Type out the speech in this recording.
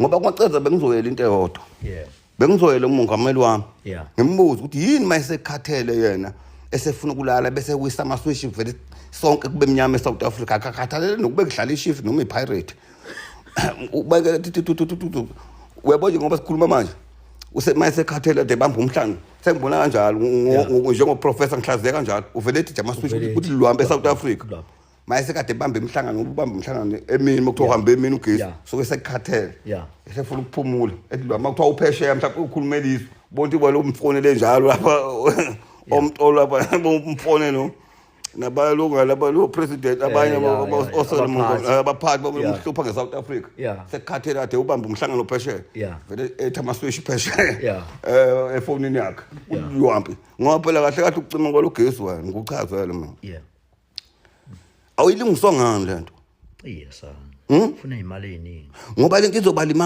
Ngoba kwaceza bengizoyela into eyodwa. Bengizoyela umongameli wami. Ngimbuze ukuthi yini mayesekhathele yena, esefuna ukulala, bese wisa amaswishi, vele sonke kube mnyama eSouth Africa, akakhathalele nokube kudlala iChiefs noma iPirate. Ubekele uyabona nje, ngoba sikhuluma manje usemayesekhathele de bamba umhlanga, sengibona kanjalo njengoprofessor ngihlaziye kanjalo, uvele ethi nje amaswishi Uvele ukuthi luhambe eSouth Africa. Luhambe. Mayesekade bamba imihlangano, ngoba ubamba umhlangano emini, uma kuthiwa uhambe emini ugesi suke sekukhathele, esefuna ukuphumula, ethi lo uma kuthiwa uphesheya mhlawumbe ukhulumela izwe, bonke ibona umfonele njalo lapha omtolo lapha, umfone no nabalunga laba lo president abanye abaphathi. Abaphathi bamhlupha nge-South Africa. Sekukhathele kade ubamba umhlangano phesheya, vele ethi amaswishi phesheya efonini yakhe, uhambe, ngoba phela kahle kahle ukucima kwalogesi wena ngikuchazele mina, awuyilungiswa ngani lento? Iya sana. Ufuna imali eningi. Ngoba lento izobalima.